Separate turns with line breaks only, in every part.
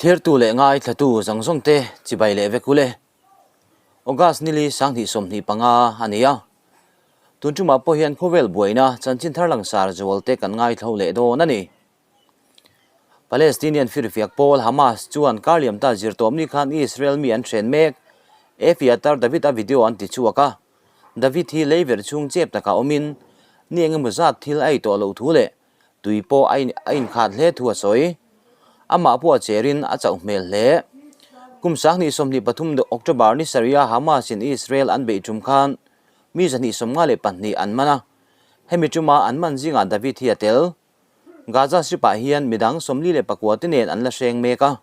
Thlirtu leh ngaithlatu zawng zawng te chibai leh vek ule. August nili 2025 a ni a. Tun tumah pawh hian khawvel buaina chanchin thar langsar zual te kan ngaithlo leh dawn a ni. Palestinian firfiak pawl Hamas chuan kar liam ta zirtawpni khan Israel mi an hren mek. Efiatar David-a video an ti chhuak a. David hi leiverh chhung chep takah awmin ni engemaw zat thil a ei tawh loh thu leh tui pawh a a inkhat hle thu a sawi. Amah pawh a cherin a chauh hmel hle. Kum 2023 October ni sarih-a Hamas-in Israel an beih tum khan mi 252 an man a. Hemi tuma an man zingah David hi a tel. Gaza Strip-ah hian midang 49 te nen an la hreng mek a,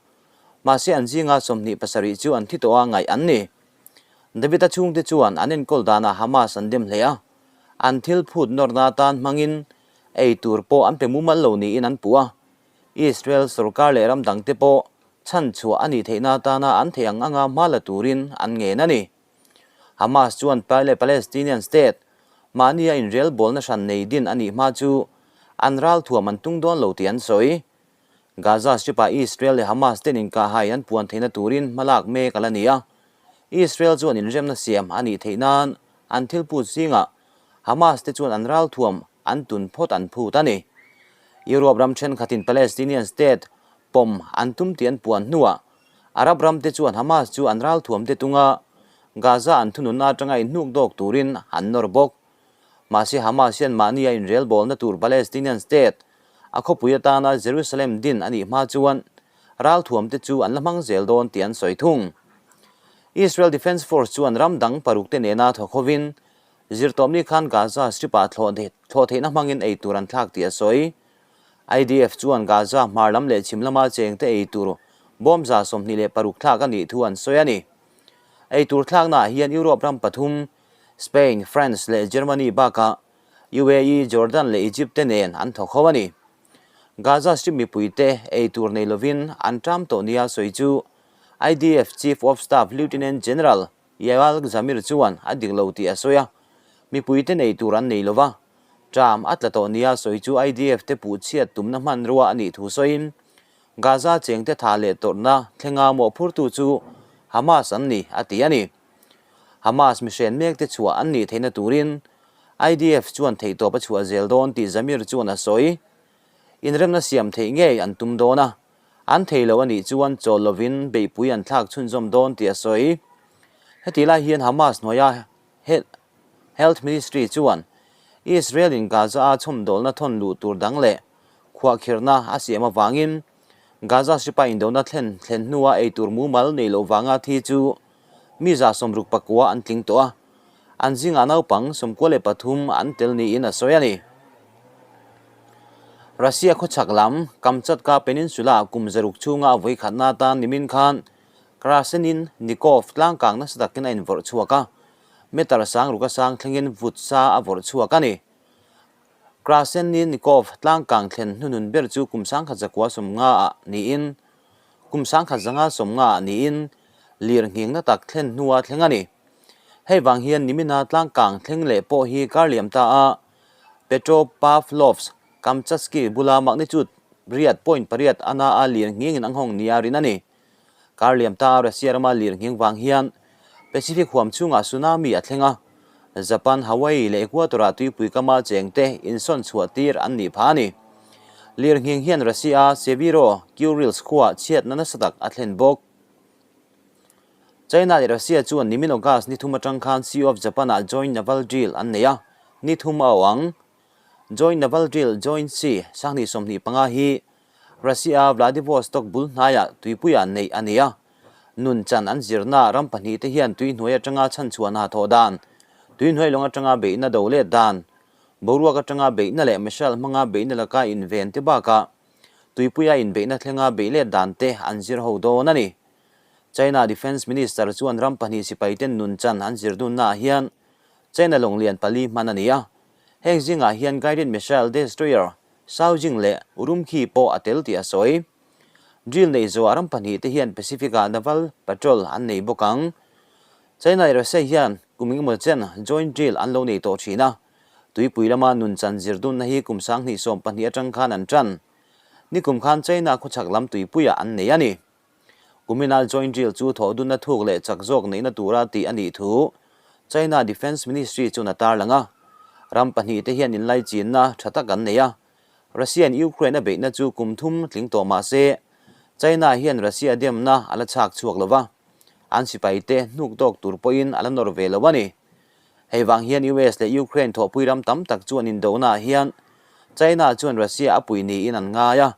mahse an zinga 27 chu an thi tawh a ngaih an ni. David-a chhungte chuan an enkawl danah Hamas an dem hle a, an thil phut nawrna atan hmangin ei tur pawh an pe mumal lo niin an puh a. Israel sorkar leh ram dangte pawh chhanchhuah a nih theihna atana an theih ang anga hma la turin an ngen a ni. Hamas chuan Palestinian state mahnia inrelbawlna hran nei din a nih hma chu an ralthuam an tung dawn lo tih an sawi. Gaza Strip-ah Israel leh Hamas ten inkahhai an puan theihna turin hmalak mek a la ni a. Israel chuan inremna siam a nih theih nan an thil put zingah Hamas te chuan an ralthuam an tun phawt an phut a ni. Europe ram thenkhatin Palestinian state pawm an tum tih an puan hnuah Arab ram te chuan Hamas chu an ralthuam te tunga Gaza an thununna atanga inhnuk dawk turin an nawr bawk. Mahse Hamas hian mahni a inrelbawlna tur Palestinian state a khawpui atana Jerusalem din a nih hma chuan ralthuam te chu an la hmang zel dawn tih an sawi thung. Israel Defence Force chuan ram dang paruk te nena thawk hovin zirtawpni khan Gaza Strip-ah thlawh theihna hmangin ei tur an thlak tih a sawi. IDF chuan Gaza hmar lam leh chhim lama chengte ei tur bawm 26 thlak a nih thu an sawi a ni. Ei tur thlaknaah hian Europe ram pathum, Spain, France leh Germany bakah UAE, Jordan leh Egypt te nen an thawk ho a ni. Gaza Strip mipuite ei tur nei lovin an ṭam tawh nia sawi chu IDF Chief of Staff Lieutenant General Yigal Zamir chuan a dik lo tih a sawi a, mipuite nei tur an nei lova, ṭam a tla tawh nia sawi chu IDF te puh chhiat tumna hmanrua a nih thu sawiin, Gaza chengte tha leh tawrhna thlenga mawhphurtu chu Hamas an ni, a ti a ni. Hamas mihren mekte chhuah an nih theihna turin IDF chuan theihtawp a chhuah zel dawn tih Zamir chuan a sawi. Inremna siam theih ngei an tum dawn a, An thei lo a nih chuan chawl lovin beihpui an thlak chhunzawm dawn tih a sawi. Heti lai hian Hamas hnuaia Health Ministry chuan Israel-in Gaza-a chhawmdawlna thawn luh tur dang leh khuahkhirhna a siam avangin Gaza Strip-a indona thlen thlen hnua ei tur mumal nei loh vanga thi chu mi 69 an tling tawh a, an zingah naupang 93 an tel niin a sawi a ni. Russia khawchhak lam Kamchatka Peninsula kum 600 chhunga a vawikhatna atan nimin khan Krasenin Nikov tlangkang nasa takin a invawrh chhuak a, meter sang ruka sang thlengin vut sa a vawrh chhuak a ni. Krasennikov tlangkang thlen hnunun ber chu kum 1950 ah niin kum 1950 ah niin lir nghingna tak thlen hnua thleng a ni. Hei vang hian nimina tlangkang thleng leh pawh hi kar liam ta a, Petropavlovsk Kamchatsky bula magnitude 8.8 ana a lir nghingin a nghawng nia rin a ni. Kar liam ta a Russia rama lir nghing vang hian Pacific huam chhungah tsunami a thleng a, Japan, Hawaii leh Equator-ah tuipui kama chengte insawn chhuah tir an nih phah a ni. Lir nghing hian Russia-a Severo Kurilsk khuaah chhiatna nasa tak a thlen bawk. China leh Russia chuan nimin August ni thum atang khan Sea of Japan-ah Joint Naval Drill an nei a, ni thum a awh ang. Joint Naval Drill, Joint Sea, 2025 hi Russia-a Vladivostok bul hnaiah tuipuiah neih a ni a. Nun chan an zirna ram pahnih te hian tuihnuai atanga chhanchhuahna thawh dan, tuihnuai lawng atanga beihna do let dan, boruak atanga beihna leh missile hmanga beihna laka inven te bakah tuipuia inbeihna thlenga beih let dan te an zir ho dawn a ni. China Defence Minister chuan ram pahnih sipaiten nun chan an zir dunnaah hian China lawng lian pali hman a ni a. Heng zingah hian guided missile destroyer Shaojing leh Urumqi pawh a tel tih a sawi. Drill nei zawhah ram pahnih te hian Pacific-ah naval patrol an nei bawk ang. China leh Russia hian kum engemaw chen joint drill an lo nei tawh thin a, tuipui lama nun chan zir dunna hi kum 2012 atang khan an tan. Nikum khan China khawchhak lam tuipuiah an nei a ni. Kumina joint drill chu thawhdunna thuk leh chak zawk neihna tura tih a nih thu China Defence Ministry chuan a tarlang a. Ram pahnihte hian inlaichinna tha tak an nei a. Russia-in Ukraine a beihna chu kum thum tling tawh mah se, China hian Russia demna a la chhak chhuak lo va, an sipaite hnuk tawk tur pawhin a la nawr ve lo a ni. Hei vang hian US leh Ukraine thawhpui ram tam tak chuan indonaah hian China chuan Russia a pui niin an ngai a.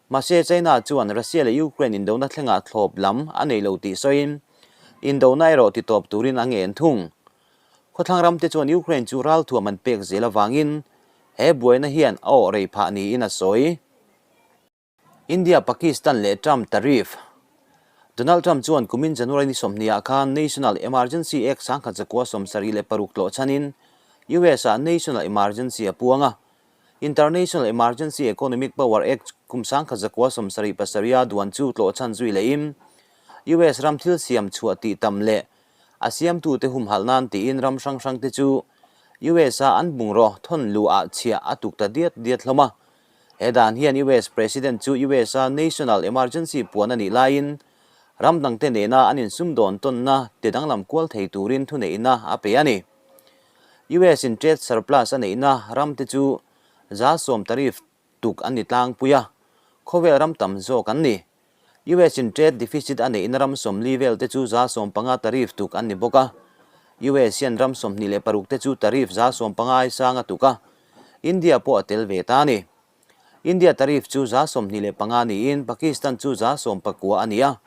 Mahse, China chuan Russia leh Ukraine indona thlengah thlawp lam a nei lo tih sawiin, indona erawh titawp turin a ngen thung. Khawthlang ramte chuan Ukraine chu ralthuam an pek zel avangin he buaina hian a awh rei phah niin a sawi. India, Pakistan leh Trump tariff Donald Trump chuan kumin January ni sawmhnih ah khan National Emergency Act 1976 tlawh chhanin US ah National Emergency a puang a. International Emergency Economic Power Act kum 1977 a duan chu tlawh chhan zui lehin US ram thil siam chhuah tih tam leh a siamtute humhalh nan tiin ram hrang hrangte chu US a an bungraw thawn luh ah chhiah a tuk ta diat diat hlawm a. He dan hian US President chu US a National Emergency puan a nih laiin ram dangte nena an insumdawn tawnna ti danglam kual thei turin thuneihna a pe a ni. US in trade surplus a neihna ramte chu 10% tariff tuk an ni tlangpui a, khawvel ram tam zawk an ni. US in trade deficit a neihna ram 40 vel te chu 15% tariff tuk an ni bawk a. US hian ram 26 te chu tariff 15% ai sang a tuk a, India pawh a tel ve ta a ni. India tariff chu 25% niin Pakistan chu 19% a ni a.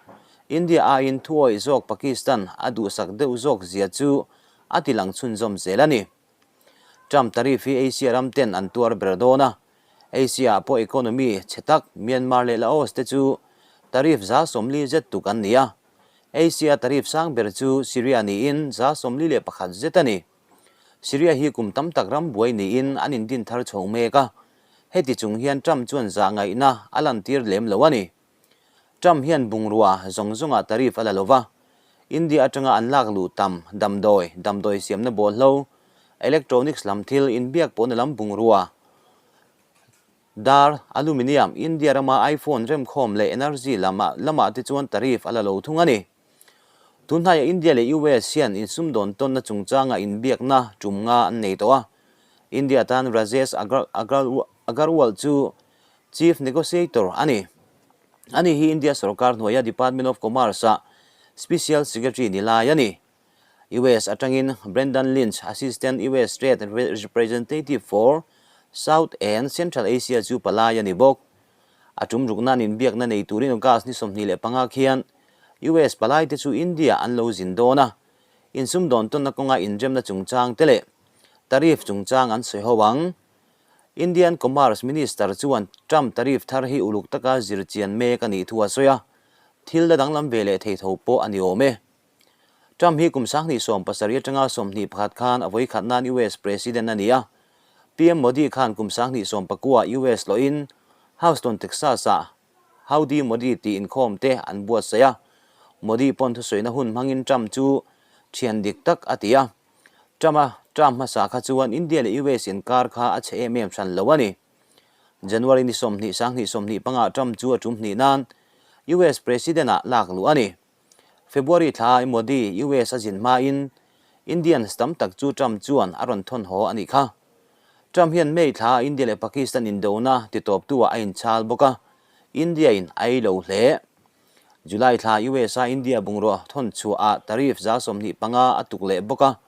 India aiin thuawih zawk Pakistan a duhsak deuh zawk zia chu a tilang chhunzawm zel a ni. Trump tariff hi Asia ram ten an tuar ber dawn a, Asia ah pawh economy chhe tak Myanmar leh Laos te chu tariff 40% zet tuk an ni a. Asia tariff sang ber chu Syria niin 41% zet a ni. Syria hi kum tam tak ram buai niin an indin thar chho mek a, heti chung hian Trump chuan zah ngaihna a lantir lem lo a ni. Trump hian bungrua zawng zawngah tariff a la lo va, India atanga an lak luh tam damdawi, damdawi siamna bawlhlo, electronics lam thil, inbiak pawhna lam bungrua, dar, aluminium, India rama iPhone remkhawm leh energy lamah lamah te chuan tariff a la lo thung a ni. Tunhnaiah India leh US hian insumdawn tawnna chungchanga inbiakna tum nga an nei tawh a, India tan Rajesh Agarwal chu Chief Negotiator a ni. Ani hi India sorkar hnuaia Department of Commerce-a Special Secretary ni lai a ni. US atangin Brendan Lynch, Assistant US Trade Representative for South and Central Asia chu palai a ni bawk. A tum rukna an inbiakna nei turin August ni 25 khian US palaite chu India an lo zin dawn a, insumdawn tawnna kawnga inremna chungchang te leh tariff chungchang an sawi ho ang. Indian Commerce Minister chuan Trump tariff thar hi uluk taka zir chian mek a nih thu a sawi a, thil la danglam ve leh thei tho pawh a ni awm e. Trump hi kum 2017 atanga 21 khan a vawikhat nan US President a ni a, PM Modi khan kum 2019 ah US hlawhin Houston, Texas-ah Howdy Modi tih inkhawm te an buatsaih a, Modi pawn thusawiina hun hmangin Trump chu thian dik tak a ti a. Trump-a term hmasa kha chuan India leh US inkar kha a chhe em em hran lo a ni. January ni 20 sang hnih 25 ah Trump chu a tum hnih nan US President-ah lak luh a ni. February thla Modi US a zin hmain Indians tam tak chu Trump chuan a rawn thawn haw a nih kha. Trump hian May thla India leh Pakistan indona titawptu-ah a inchhal bawk a, India-in a ei lo hle. July thla US-a India bungraw thawn chhuahah tariff 25% a tuk leh bawk a.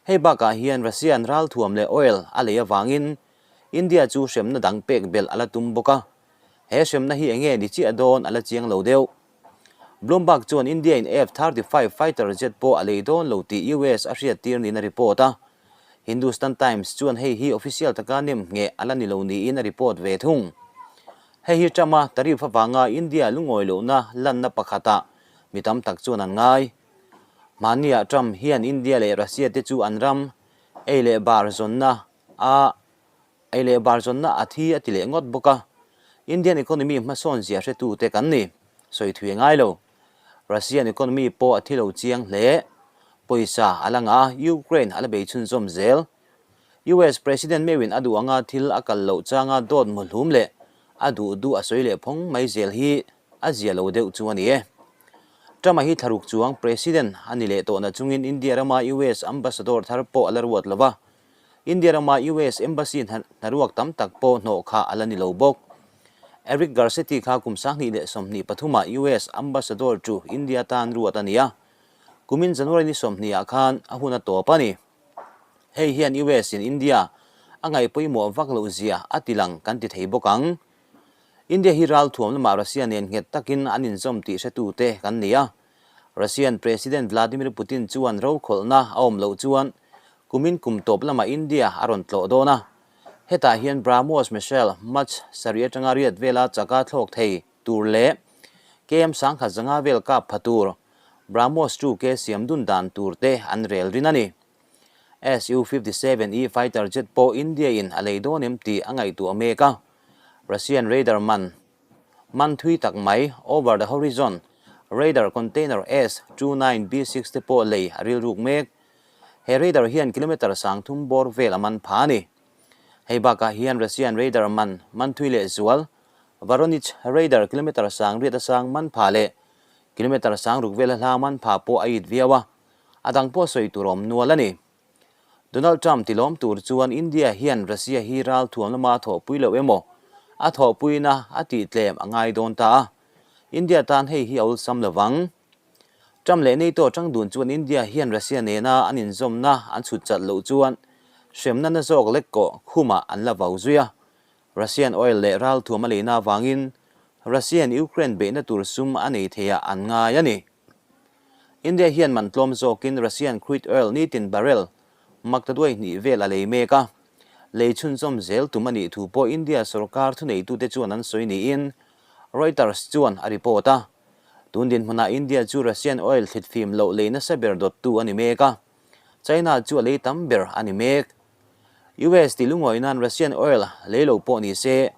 Hei bakah hian Russia-in ralthuam leh oil a lei avangin India chu hremna dang pek belh a la tum bawk a. He hremna hi enge ni chiah dawn a la chiang lo deuh. Bloomberg chuan India-in F-35 fighter jet pawh a lei dawn lo tih US a hriattir niin a report a. Hindustan Times chuan hei hi official taka nem ngheh a la ni lo niin a report ve thung. Hei hi Trump-a tariff avanga India lungawi lohna lanna pakhatah mi tam tak chuan an ngai. Hmaniah Trump hian India leh Russia te chu an ram ei leh bar zawnna a ei leh bar zawnna a thi a ti leh ngawt bawk a. Indian economy hmasawn zia hretute kan ni, sawi thui a ngai lo. Russian economy pawh a thi lo chiang hle. Pawisa a la ngah a, Ukraine a la bei chhunzawm zel. US President meuhin a duh anga thil a kal loh changa dawt muhlum leh a duh duh a sawi leh phawng mai zel hi a zia lo deuh chu a ni e. Trump-a hi thlaruk chuang President a ni leh tawhna chungin India rama US Ambassador thar pawh a la ruat lo va. India rama US Embassy hnaruak tam tak pawh hnawh kha a la ni lo bawk. Eric Garcetti kha kum 2023 ah US Ambassador chu India tan ruat a ni a, kumin January ni 20 ah khan a hun a tawp a ni. Hei hian US in India a ngaih pawimawh vak loh zia a tilang kan ti thei bawk ang. India hi ralthuam lamah Russia nen nghet takin an inzawm tih hretute kan ni a. Russian President Vladimir Putin chuan rokhawlhna a awm loh chuan kumin kum tawp lamah India a rawn tlawh dawn a. Hetah hian BrahMos missile Mach sarih atanga riat vela chaka thlawk thei tur leh KM 1500 vel kap pha tur BrahMos 2K siam dun dan tur te an rel rin a ni. Su-57E fighter jet pawh India in a lei dawn em tih a ngaihtuah mek a. Russian radar man Man thui tak mai, Over the Horizon, Radar Container S 29 B6 te pawh lei a rilruk mek. He radar hian kilometre 3000 bawr vel a man pha a ni. Hei bakah hian Russian radar man man thui leh zual, Voronezh radar kilometre 800 a sang man pha leh kilometre 6,000 vel a hla man pha pawh a it viau a, a dang pawh sawi tur awm nual a ni. Donald Trump tilawm tur chuan India hian Russia hi ralthuam lama a thawhpui loh emaw, a thawhpuina a tihtlem a ngai dawn ta a, India tan hei hi a awlsam lovang. Trump leh NATO tang dun chuan India hian Russia nena an inzawmna an chhut chalh loh chuan hremna na zawk lek kawh khumah an la vau zui a, Russian oil leh ralthuam a leina avangin Russian Ukraine beihna tur sum a nei theiah an ngai a ni. India hian man tlawm zawkin Russian crude oil nitin barrel maktaduai hnih vel a lei mek a, lei chhunzawm zel tum a nih thu pawh India sorkar thuneitute chuan an sawi niin Reuters chuan a report a. Tun dinhmunah India chu Russian oil thlitfim loh lei nasa ber dawttu a ni mek a, China chu a lei tam ber a ni mek. US ti lungawi nan Russian oil lei lo pawh ni se,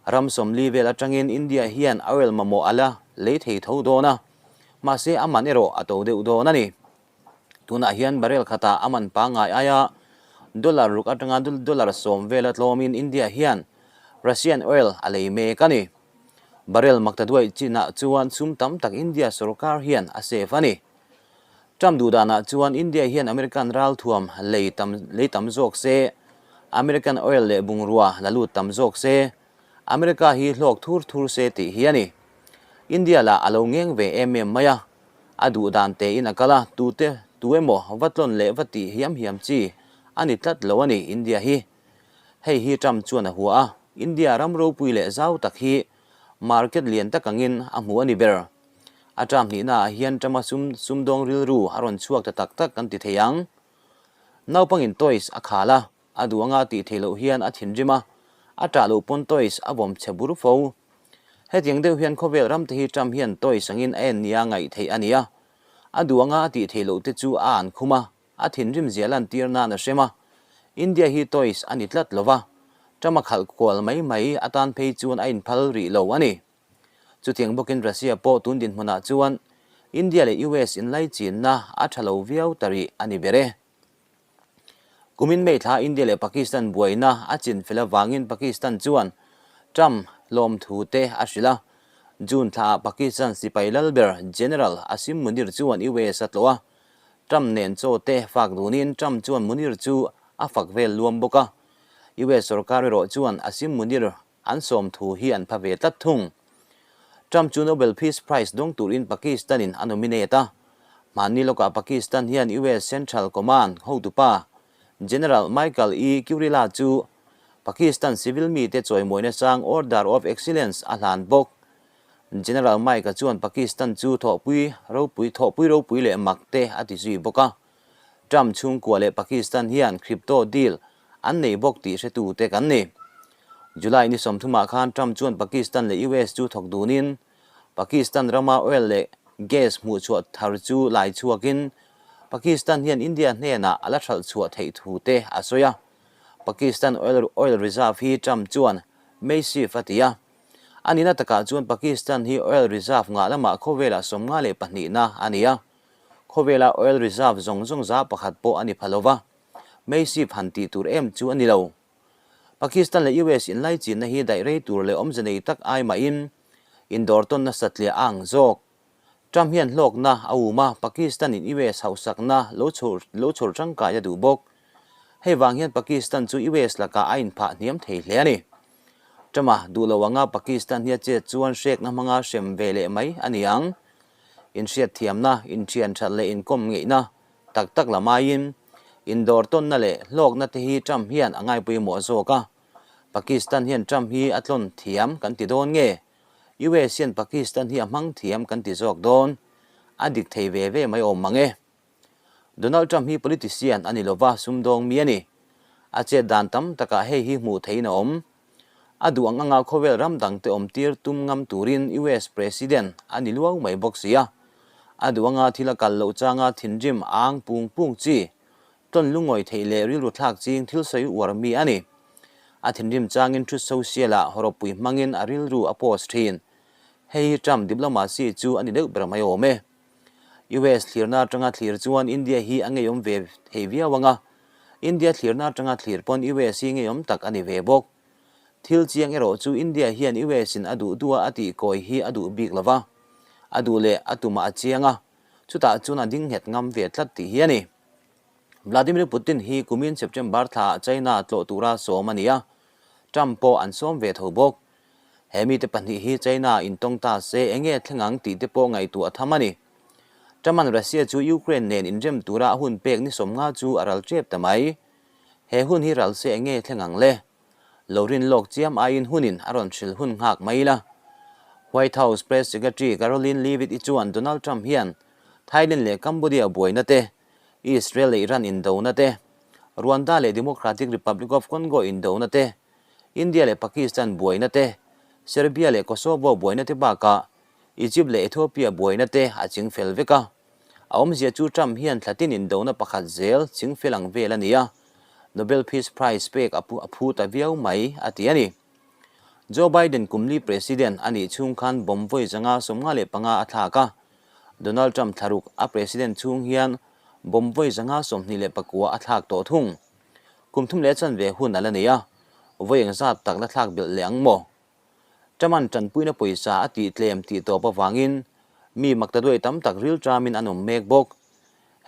ram 40 vel atangin India hian oil mamawh a la lei thei tho dawn a, mahse a man erawh a to deuh dawn a ni. Tunah hian barrel khatah a man pangngai aia dollar ruk atanga dollar 10 vela tlawmin India hian Russian oil a lei mek a ni. Barrel maktaduaih chinah chuan sum tam tak India sorkar hian a save a ni. Trump duh danah chuan India hian American ralthuam lei tam lei tam zawk se, American oil leh bungrua la lut tam zawk se, America hi hlawk thur thur se tih hi a ni. India lah a lo ngeng ve em em mai a, a duh dan tein a kal a, tute tu emaw va tlawn leh va tih hiam hiam chi a ni tlat lo a ni India hi. Hei hi Trump chuan a hua a, India ram ropui leh zau tak hi market lian tak angin a hmu a ni ber. A term hnihnaah hian Trump-a sum sumdawng rilru a rawn chhuak ta tak tak kan ti thei ang. Naupangin toys a khal a, a duh anga tih theih loh hian a thinrim a, a ṭah loh pawn toys a vawm chhe bur fo. Hetiang deuh hian khawvel ramte hi Trump hian toys angin a en nia ngaih theih a ni a, a duh anga a tih theih loh te chu a an khum a, a thinrim zia lantir nan a hrem a. India hi toys a ni tlat lo va, Trump-a khalh kual mai mai atan phei chuan a inphal rih lo a ni. Chutiang bawkin Russia pawh tun dinhmunah chuan India leh US inlaichinna a tha lo viau ta rih a ni ber e. Kumin May thla India leh Pakistan buaina a chin fel avangin Pakistan chuan Trump lawmthu te a hrilh a. June thlaah Pakistan sipai lal ber General Asim Munir chuan US a tlawh a. Trump nen chaw te fak dunin Trump chuan Munir chu a fak vel luam bawk a. US sorkar erawh chuan Asim Munir An sawm thu hi an pha ve tlat thung. Trump chu Nobel Peace Prize dawng turin Pakistan-in a nominate a. Hmanni lawkah Pakistan hian US Central Command hotupa General Michael E. Kurilla chu Pakistan civil mite chawimawina sang Order of Excellence a hlan bawk. General Mike-a chuan Pakistan chu thawhpui ropui thawhpui ropui leh mak te a ti zui bawk a. Trump chhungkua leh Pakistan hian crypto deal an nei bawk tih hretute kan ni. July ni 30 ah khan Trump chuan Pakistan leh US chu thawk dunin Pakistan rama oil leh gas hmuhchhuah thar chu lai chhuakin Pakistan hian India hnenah a la hralh chhuah theih thu te a sawi a. Pakistan oil oil reserve hi Trump chuan massive a ti a. A nihna takah chuan Pakistan hi oil reserve ngah lamah khawvelah 52 na a ni a. Khawvela oil reserve zawng zawng 1% pawh a ni pha lo va, massive han tih tur em chu a ni lo. Pakistan leh US inlaichinna hi daih rei tur leh awmze nei tak ai mahin indawr tawn nasa tliah a ang zawk. Trump hian hlawkna a um a, Pakistan in US hauhsakna lo chhur lo chhur tangkai a duh bawk. Hei vang hian Pakistan chu US lakah a inphah hniam thei hle a ni. Trump-a duh lo anga Pakistan hi a chet chuan hrekna hmanga hrem ve leh mai a ni ang. Inhriatthiamna, inthian that leh inkawm ngeihna tak tak lam aiin indawr tawnna leh hlawkna te hi Trump hian a ngaipawimawh zawk a. Pakistan hian Trump hi a tlawn thiam kan ti dawn nge? US hian Pakistan hi a hmang thiam kan ti zawk dawn. A dik thei ve ve mai awm mang e. Donald Trump hi politician a ni lova, sumdawng mi a ni. A chet dan tam takah hei hi hmuh theihin a awm. A duh ang anga khawvel ram dangte awm tir tum ngam turin US President a ni luau mai bawk si a. A duh anga thil a kal loh changa thinrim a ang pung pung chi, tawn lungawi theih leh rilru thlak ching thil sawi uar mi a ni. A thinrim changin Truth Social-ah hawrawppui hmangin a rilru a post thin. Hei hi Trump diplomacy chu a ni deuh ber mai awm e. US thlirna atanga thlir chuan India hi a ngeiawm ve thei viau ang a, India thlirna atanga thlir pawn US hi ngeiawm tak a ni ve bawk. Thil chiang erawh chu India hian US in a duh duha a tih kawi hi a duh bik lo va, a duh leh a tumah a chiang a, chutah chuan a ding nghet ngam ve tlat tih hi a ni. Vladimir Putin hi kumin September thlaah China tlawh tura sawm a ni a, Trump pawh an sawm ve tho bawk. He mite pahnih hi China intawng ta se enge thleng ang tih te pawh ngaihtuah a tham a ni. Truman Russia chu Ukraine nen inrem tura a hun pek ni sawmnga chu a ral tep ta mai. He hun hi ral se enge thleng ang le? Lo rin lawk chiam aiin hunin a rawn hrilh hun nghak mai ila. White House Press Secretary Karoline Leavitt i chuan Donald Trump hian Thailand leh Cambodia buaina te, Israel leh Iran indona te, Rwanda leh Democratic Republic of Congo indona te, India leh Pakistan buaina te, Serbia leh Kosovo buaina te bakah Egypt leh Ethiopia buaina te a ching fel vek a. A awmzia chu Trump hian thlatin indona pakhat zel ching fel ang vel a ni a, Nobel Peace Prize pek a phu ta viau mai a ti a ni. Joe Biden kumli President a nih chhung khan bomb vawi 155 a thlak a, Donald Trump thlaruk a President chhung hian bomb vawi 129 a thlak tawh thung. Kum thum leh chanve hun a la nei a, vawi engzat tak la thlak belh leh ang maw? Truman tanpuina pawisa a tih tlem tih tawp avangin mi maktaduai tam tak ril tramin an awm mek bawk.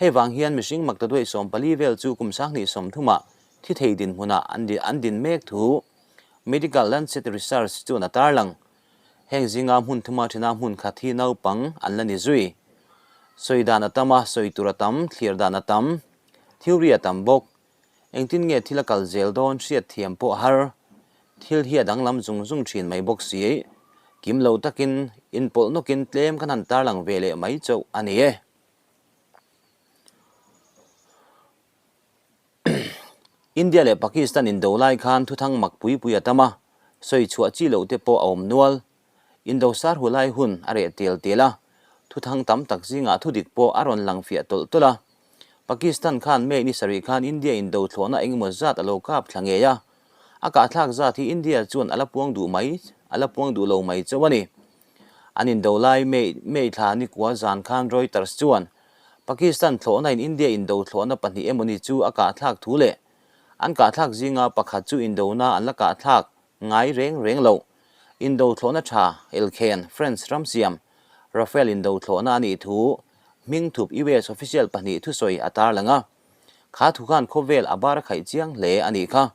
Hei vang hian mihring maktaduai 14 vel chu kum 2030ah thi thei dinhmunah an din mek thu Medical Lancet Research chuan a tarlang. Heng zinga hmun thuma thina hmun khat hi naupang an la ni zui. Sawi dan a tam a, sawi tur a tam, thlir dan a tam. Theory a tam bawk. Engtin nge thil a kal zel dawn hriat thiam pawh a har. Thil hi a danglam zung zung thin mai bawk si. Kim lo takin inpawlh nawkin tlem kan han tarlang ve leh mai chauh a ni e. India leh Pakistan indo lai khan thuthang mak pui pui a tam a, sawi chhuah chi loh te pawh a awm nual. Indo sar hu lai hun a reh tial tial a, thuthang tam tak zingah thudik pawh a rawn lang fiah tawlh tawlh a. Pakistan khan May ni sarih khan India indo thlawhna engemaw zat a lo kap thla ngei a, a kahthlak zat hi India chuan a la puang duh mai a la puang duh lo mai chauh a ni. An indo lai May May thla nikua zan khan Reuters chuan Pakistan thlawhna in India indo thlawhna pahnih emawni chu a kahthlak thu leh an kahthlak zinga pakhat chu indona an la kahthlak Ngai reng reng lo. Indo thlawhna tha, Elkhen, France ram siam, Rafale indo thlawhna a nih thu hming thup US official pahnih thusawi a tarlang a. Kha thu khan khawvel a bar a khaih chiang hle a nih kha.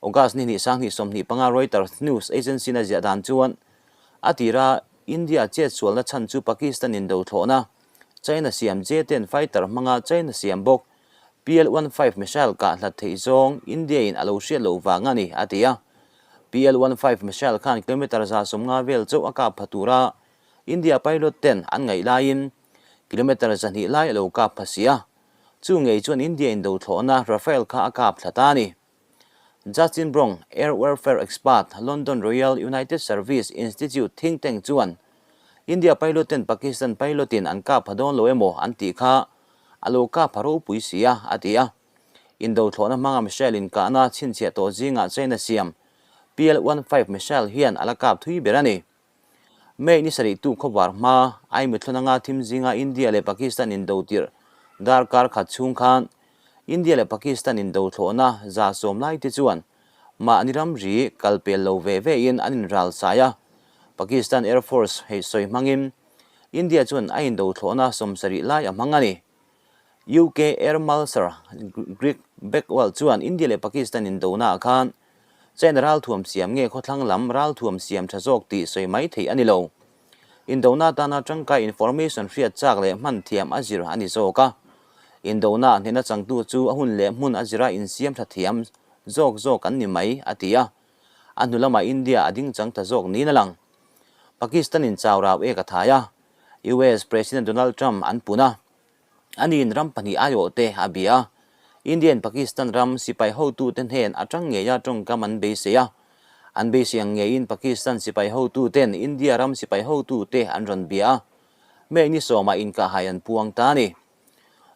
August ni hnih 2025 Reuters news agency na ziah dan chuan a tira India chetsualna chhan chu Pakistan indo thlawhna, China siam J-10 fighter hmanga China siam bawk PL one five missile kah hlat theih zawng India in a lo hriat loh vang a ni, a ti a. PL one five missile khan kilometre 150 vel chauh a kap pha tura India pilot ten an ngaih laiin kilometre 200 lai a lo kap pha si a. Chu ngei chuan India in do thlawhna Rafale kha a kap thla ta a ni. Justin Brong, Air Warfare Expert, London Royal United Service Institute think tank chuan India pilot ten Pakistan pilot in an kap pha dawn lo emaw an tih kha a lo kap pha ropui si a, a ti a. Indo thlawhna hmanga missile inkahna chhinchhiah tawh zingah China siam PL one five missile hian a la kap thui ber a ni. May ni sarih tu khawvar hma Aimithlun anga thim zinga India leh Pakistan indo tirh darkar khat chhung khan India leh Pakistan indo thlawhna 110 lai te chuan mahni ramri kal pel lo ve ve in an inral sai a. Pakistan Air Force hei sawi hmangin. India chuan a indo thlawhna 70 lai a hmang a ni. UK Air Marshal Greg Beckwell chuan India leh Pakistan indonaah khan China ralthuam siam nge khawthlang lam ralthuam siam tha zawk tih sawi mai theih a ni lo. Indona atana tangkai information hriat chak leh hman thiam a zir a ni zawk a. Indona hnehna changtu chu a hun leh hmun a zira insiam tha thiam zawk zawk an ni mai, a ti a. A hnu lamah India a ding chang ta zawk niin a lang. Pakistan-in chau rau ek a thai a, US President Donald Trump an pun a. Aniin ram pahnih aiawhte a bia a, India in Pakistan ram sipai hotute hnen atang ngeia tawngkam an beisei a. An beisei ang ngeiin Pakistan sipai hotuten India ram sipai hotute an rawn bia a, May ni sawmah inkahhai an puang ta a ni.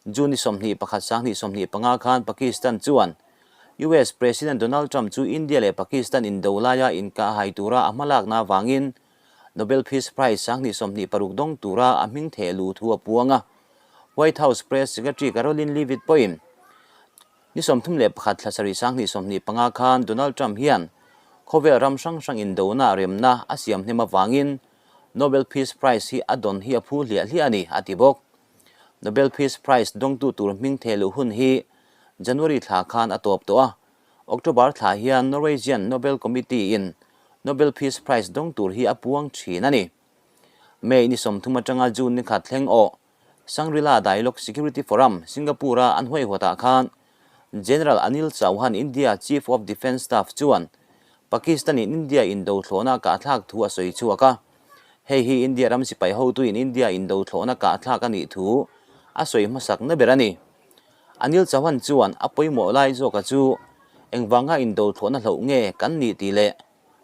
June ni 21 2025 khan Pakistan chuan US President Donald Trump chu India leh Pakistan indo laia inkahhai tura a hmalakna avangin Nobel Peace Prize 2026 dawng tura a hming theh luh thu a puang a. White House Press Secretary Karoline Leavitt pawhin ni 31 thla sarih 2025 khan Donald Trump hian khawvel ram hrang hrang indona remna a siam hnem avangin Nobel Peace Prize hi a dawn hi a phu hliah hliah a ni, a ti bawk. Nobel Peace Prize dawngtu tur hming theh luh hun hi January thla khan a tawp tawh a, October thla hian Norwegian Nobel Committee in Nobel Peace Prize dawng tur hi a puang thin a ni. May ni 30 atanga June ni khat thleng awh Shangri-La Dialogue Security Forum, Singapore-a an huaihawtah khan General Anil Chauhan India Chief of Defence Staff chuan Pakistan-in India indo thlawhna kahthlak thu a sawi chhuak a. Hei hi India ram sipai hotuin India indo thlawhna kahthlak a nih thu a sawi hmasakna ber a ni. Anil Chauhan chuan a pawimawh lai zawka chu engvanga indo thlawhna hloh nge kan nih tih leh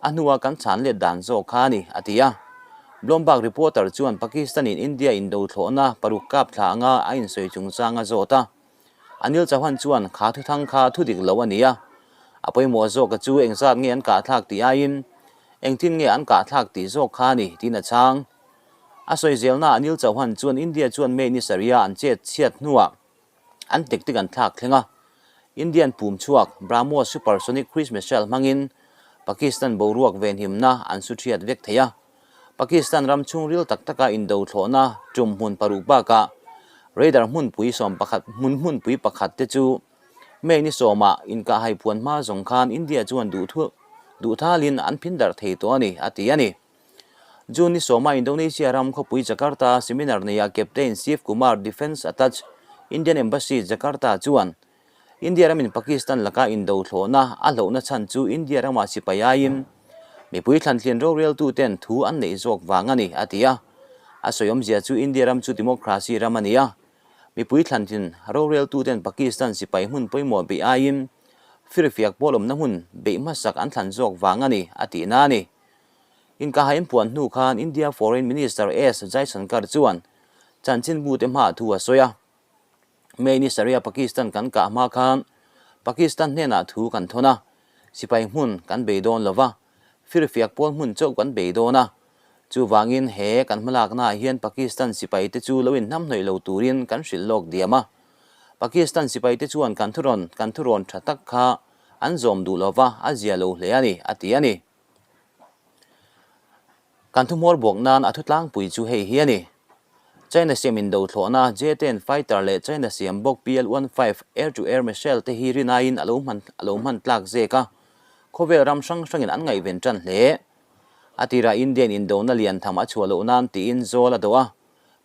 a hnua kan chhan let dan zawk kha a ni, a ti a. Bloomberg reporter chuan Pakistan-in India indo thlawhna paruk kap thla anga a insawi chungchang a zawt a. Anil Chauhan chuan kha thuthang kha thu dik lo a ni a, a pawimawh zawka chu engzat nge an kahthlak tih aiin engtin nge an kahthlak tih zawk kha a ni, tiin a chhang. A sawi zelna Anil Chauhan chuan India chuan May ni sarih-a an chet chhiat hnuah an tactic an thlak thleng a, Indian pum chhuak BrahMos supersonic cruise missile hmangin Pakistan boruak venhimna an su thiat vek thei a. Pakistan ram chhungril tak taka indo thlawhna tum hmun paruk bakah radar hmunpui 11 hmun hmunpui pakhat te chu May ni sawmah inkahhai puan hma zawng khan India chuan duhthalin an phin darh thei tawh a ni, a ti a ni. June ni sawma Indonesia ram khawpui Jakarta seminar neia Captain Shiv Kumar Defence Attache Indian Embassy Jakarta chuan India ramin Pakistan laka indo thlawhna a hlauhna chhan chu India ramah sipai aiin mipui thlantlin roreltuten thu an neih zawk vang a ni, a ti a. A sawi awmzia chu India ram chu democracy ram a ni a, mipui thlantlin roreltuten Pakistan sipai hmun pawimawh beih aiin firfiak pawl awmna hmun beih hmasak an thlan zawk vang a ni, a tihna a ni. Inkaha inpuan hnu khan India Foreign Minister S Jaishankar chuan chanchinbute hmaah thu a sawi a. May ni sarih-a Pakistan kan kah hma khan Pakistan hnenah thu kan thawn a, sipai hmun kan bei dawn lo va, firfiak pawl hmun chauh kan bei dawn a. Chuvangin he kan hmalaknaah hian Pakistan sipaite chu lo inhnamhnawih lo turin kan hrilh lawk diam a. Pakistan sipaite chuan kan thurawn kan thurawn tha tak kha an zawm duh lo va, a zia lo hle a ni, a ti a ni. Kan thuhmawr buak nan a thutlangpui chu hei hi a ni. China siam indo thlawhna J-10 fighter leh China siam bawk PL-15 air-to-air missile te hi rinaiin a lo hman a lo hman tlak zek a, khawvel ram hrang hrangin an ngaihven tan hle. A tirah Indian indona lian tham a chhuah loh nan tiin zawl a dawh a,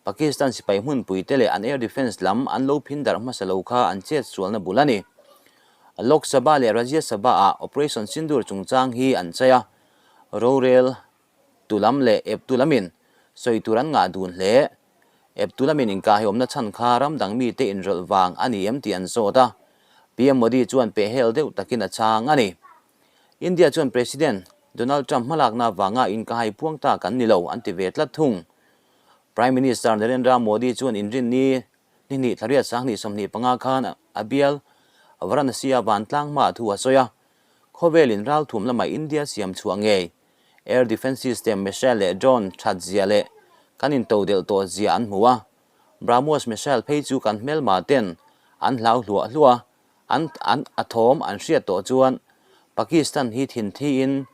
Pakistan sipai hmunpui te leh an air defence lam an lo phin darh hmasa lo kha an chet sualna bul a ni. Lok Sabha leh Rajya Sabha ah Operation Sindoor chungchang hi an chai a, rorel tu lam leh ep tu lamin sawi tur an ngah dun hle. Ep tu lamin inkahhiawmna chhan kha ram dang mite inrawlh vang a ni em tih an zawt a, PM Modi chuan pehhel deuh takin a chhang a ni. India chuan President Donald Trump hmalakna vanga inkahhai puang ta kan ni lo an ti ve tlat thung. Prime Minister Narendra Modi chuan inrinni ni hnih thlariat 2025 khan a bial Varanasi-a vantlang hmaah thu a sawi a, khawvelin ralthum lama India siam chhuah ngei Air Defence System missile leh drone that zia leh kan intodelh tawh zia an hmu a, BrahMos missile phei chu kan hmelma ten an hlau hluah hluah a, an an a thawm an hriat tawh chuan Pakistan hi thin thiin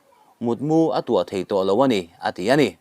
mutmu a tuah thei tawh lo a ni, a ti a ni.